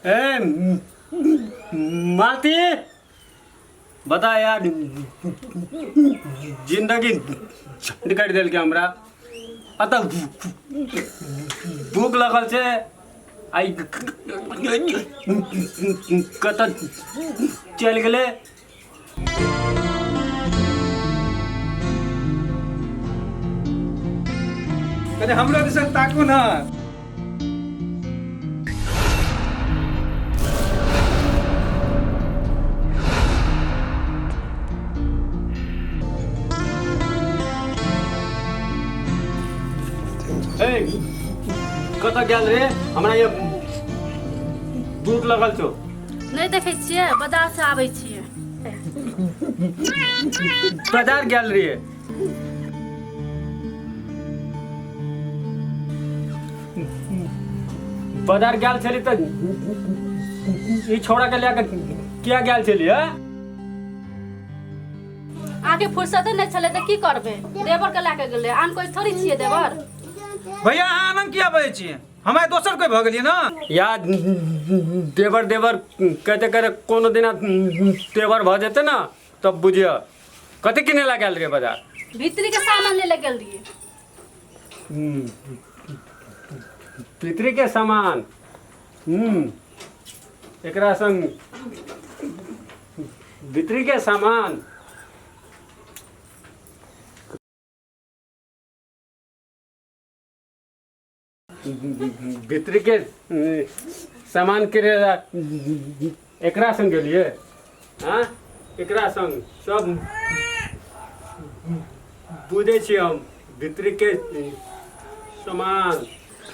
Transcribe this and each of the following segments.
ए मालती, बता यार, जिंदगी झंड करि देलकै हमरा। अतः भूख लगल छै, आइ कतऽ चलि गेलै? कने हमरो दिसन ताकू न। ए, कतऽ गेल रे? हमरा ये भूख लगल छौ। नहि देखै छियै, बाजार से आबै छियै। बाजार गेल रहियै? बाजार गेल छली तऽ ई छौड़ा के लए कऽ किया गेल छली? हँ, अहाँके फुर्सते नहि छलै तऽ की करबै? देवर के लए कऽ गेलै, आन कोइ थोड़ी छियै देवर। भैया, अहाँ आनंद किया बजै छियै? हमरा दोसर कोइ भऽ गेलियै ने? या देवर देवर कहते कहते कोनो दिना तेवर भऽ जेतै ने, तब बुझिय। कथी किने ला गेल रे बाजार? भीतरी के सामान ले ले गेल रहियै। पितरी के सामान। एकरा संग भितरी के सामान, भितरी के सामान के एकरा संग गेलिए? हाँ, एकरा संग सब बुझै छियै हम, भितरी के सामान।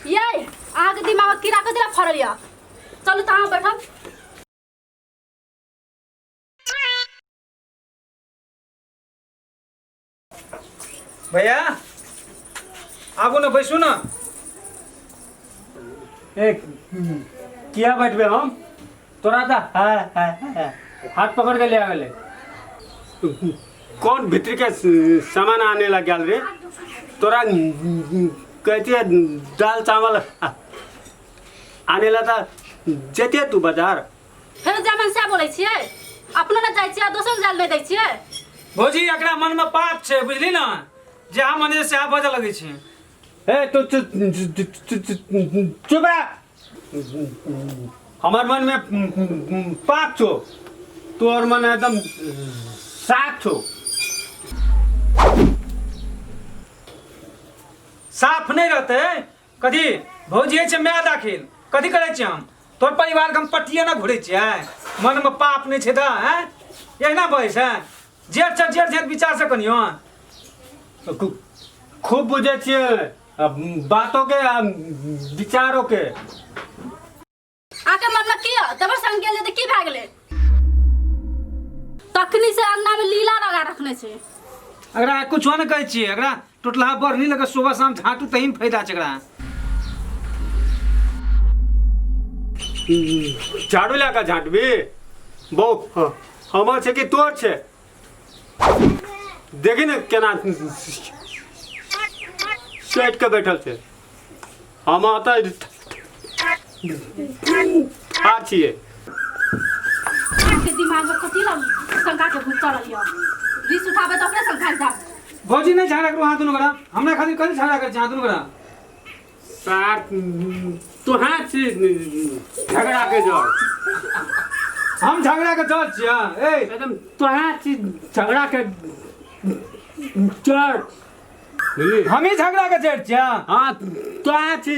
ये अहाँके दिमाग में कीड़ा कथी लए फड़ल यऽ? चलू तऽ अहाँ बैठब। भैया, आबू ने, बैसू ने। ए, किया बैठबे हम? तोरा तऽ हाथ पकड़ के ले आ गेलै। कौन भीतर के सामान आने लग गेल रे? तोरा कहती दाल चावल आने ला तऽ जेते तू बाजार। फेर जामन सएह बोलै छियै, अपनो ने जाइ छियै आ दोसरो जाल नहि दै छियै। भौजी, एकरा मनमे पाप छै, बुझली ने? जे मन छै सएह बजऽ लगै छै। ए, तू चुप रह। हमर मन में पाप छो, तोहर मन एकदम साफ छो। साफ नहि रहतै कथी? भौजी होइ छै माय दाखिल। कथी करै छियै हम? तोर परिवारके हम पट्टिए ने घुरै छियै। मनमे पाप नहि छै तऽ आँय एहिना बजै छै? जेठ छै, जेठ जेठ विचार से कनियो। खूब बुझै छियै बातो के आ विचारो के। अहाँके मतलब की यऽ? देवर संग गेल तऽ की भए गेलै? तखनी से अंगना में लीला लगा रखने छै। एकरा कुछो नहि कहै छियै। एकरा टुटलाहा बढ़नी लगे सुबह शाम झाँटू, तही फायदा छै एकरा। झाड़ू लए कऽ झाँटबी? बौ, हमर छै कि तोर छै? देखी ने, केना सटि कऽ बैठल छै। हम ओतऽ ठाढ़ छियै। अहाँके दिमाग में कथी लग शंका के भूत चढ़ल यऽ? रिस उठाबै तऽ ओकरे संग भागि जायब। भौजी, नहि झगड़ा करू अहाँ दुनू गोरा। हमरा खातिर कथी झगड़ा करै छी अहाँ दुनू गोरा? सार, तोहाँ छी झगड़ा के जड़। हम झगड़ा के जड़ छियै? ए, एकदम तोहाँ छी झगड़ा के जड़, बुझली? हमही झगड़ा के जड़ छियै? हाँ, तोहाँ छी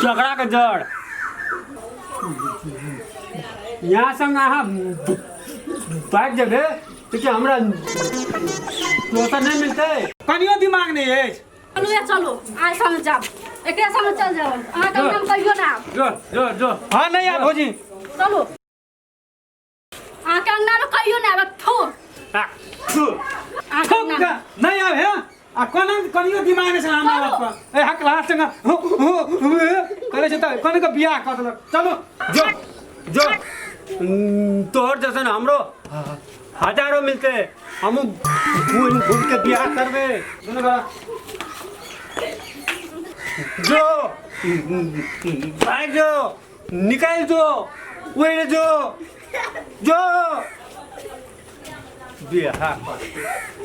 झगड़ा के जड़। यहाँ संग अहाँ भागि जेबै तऽ कि हमरा दोसर नहि मिलतै? कनियो दिमाग नहि अछि। चलू ये, चलू, आइ संग जाब, एकरे संग चल जाब। अहाँके नाम कहियो ना आब। जो जो जो। हाँ, नहीं आब भौजी। चलू, अहाँके अंगना में कहियो ना आब। थू। आ, थू। अहाँके थुक अंगना के नहीं आब हे। आ कोना कनियो दिमाग नहि छै हमरा बाप पर। ए हक लास्ट में हु हु हु करे छै तऽ कोन के बियाह कऽ देलक। चलू। जो जो, तोहर जैसन हमरो हजारों मिलते, हम घूम घूम के बियाह करबे। दुनू गोरा। जो, भाग जो। निकालि जो, उड़ि जो, जो बिहार।